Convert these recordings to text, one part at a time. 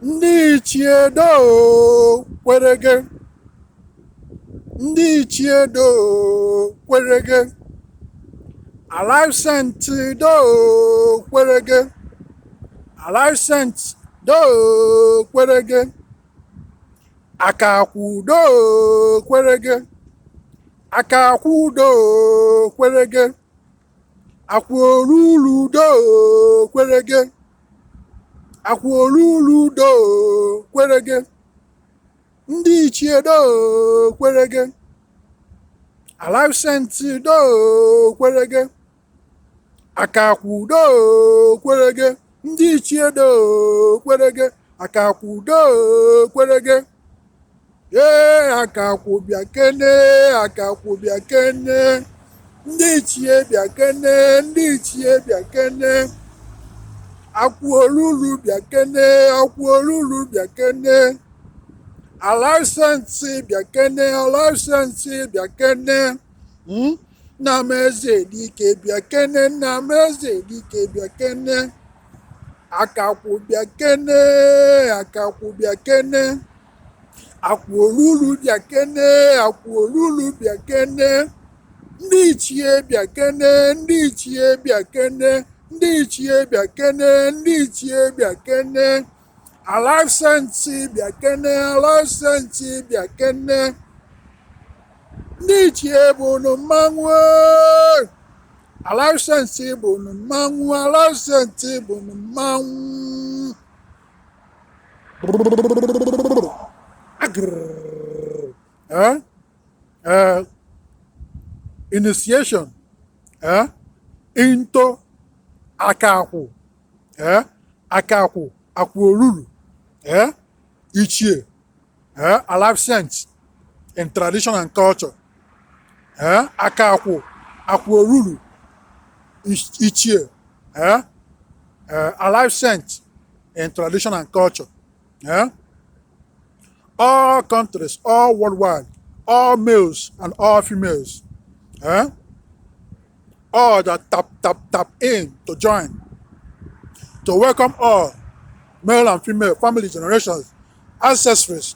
Ndị ichie doo kwerege. Ndị ichie doo kwerege. Alive Saint doo kwerege. Alive Saint doo kwerege. Akakwu doo kwerege. Akakwu doo kwerege. Akwụorulu doo kwerege. Akwụorulu doo kwerege. Ndị ichie doo kwerege. Alive Saint doo kwerege. Akakwu doo kwerege. Ndị ichie doo kwerege. Akakwu doo kwerege. Ee, akakwu bịa kene, akakwu bịa kene. Ndị ichie bịa kene, ndị ichie bịa kene. Akwụorulu bịa kene, akwụorulu bịa kene. Alive Saint bịa kene, Alive Saint bịa kene. Nna m eze dike bịa kene, nna m eze dike bịa kene. Akakwu bịa kene, akakwu bịa kene. Akwụorulu bịa kene, akwụorulu bịa kene. Ndị ichie bịa kene, ndị ichie bịa kene, ndị ichie bịa kene, ndị ichie bịa kene. Alive Saint bịa kene, Alive Saint bịa kene. Ndị ichie bụ nụ mmanwụ ee. Alive Saint bụ nụ mmanwụ, Alive Saint bụ nụ mmanwụ. Agrrrr. Eh? Initiation into akakwu, akakwu, akwụorulu, ichie, alive saints in tradition and culture, akakwu, akwụorulu, ichie, alive saints in tradition and culture, all countries, all worldwide, all males and all females, all that tap tap tap in to join, to welcome all male and female family generations, ancestries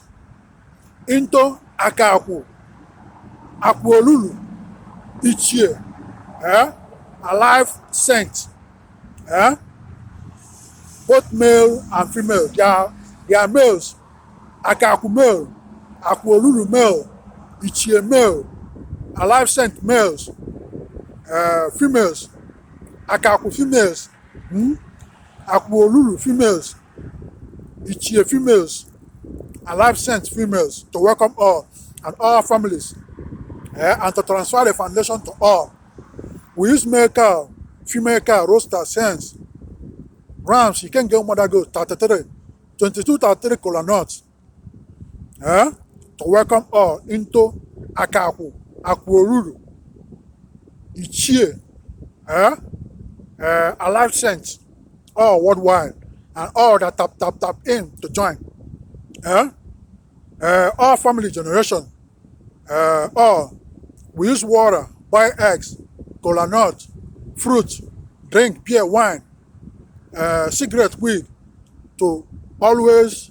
into akakwu, akwụorulu, ichie, alive saint, both male and female. They are males, akakwu male, akwụorulu male, ichie male, alive saint males, females, akakwu females, akwụorulu females, ichie females, alive saint females, to welcome all and all families, and to transfer the foundation to all. We use male cow, female cow, roosters, hens, rams. You can get mother goat, 33, 22, 33 kola nuts, to welcome all into akakwu, akwụorulu, ichie, alive saints, all worldwide, and all that tap tap tap in to join. All family generation, all we use water, buy eggs, kola nut, fruit, drink beer, wine, cigarette, weed, to always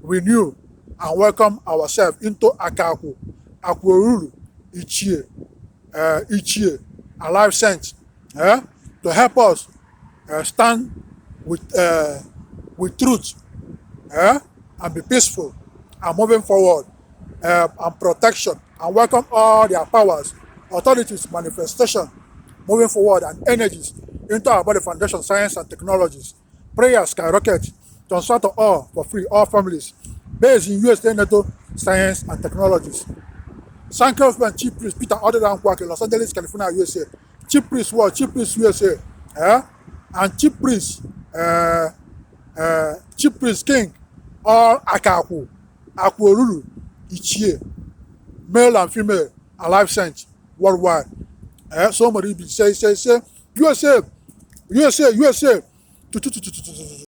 renew and welcome ourselves into akakwu, akwụorulu, ichie, ichie, alive saints, to help us stand with truth, and be peaceful and moving forward, and protection, and welcome all their powers, authorities, manifestation, moving forward, and energies into our body foundation, science and technologies. Prayer skyrocket, transfer to all for free, all families, based in USA NATO, science and technologies. Sankoff Chief Priest Peter Odedan Kwake, Los Angeles, California, USA. Chief Priest World, Chief Priest USA, and Chief Priest, Chief Priest King, all Akakwu, Akwụorulu, Ichie, male and female, alive saints worldwide. Somebody be say, say, say, USA, USA, USA. Tu, tu, tu, tu, tu, tu, tu.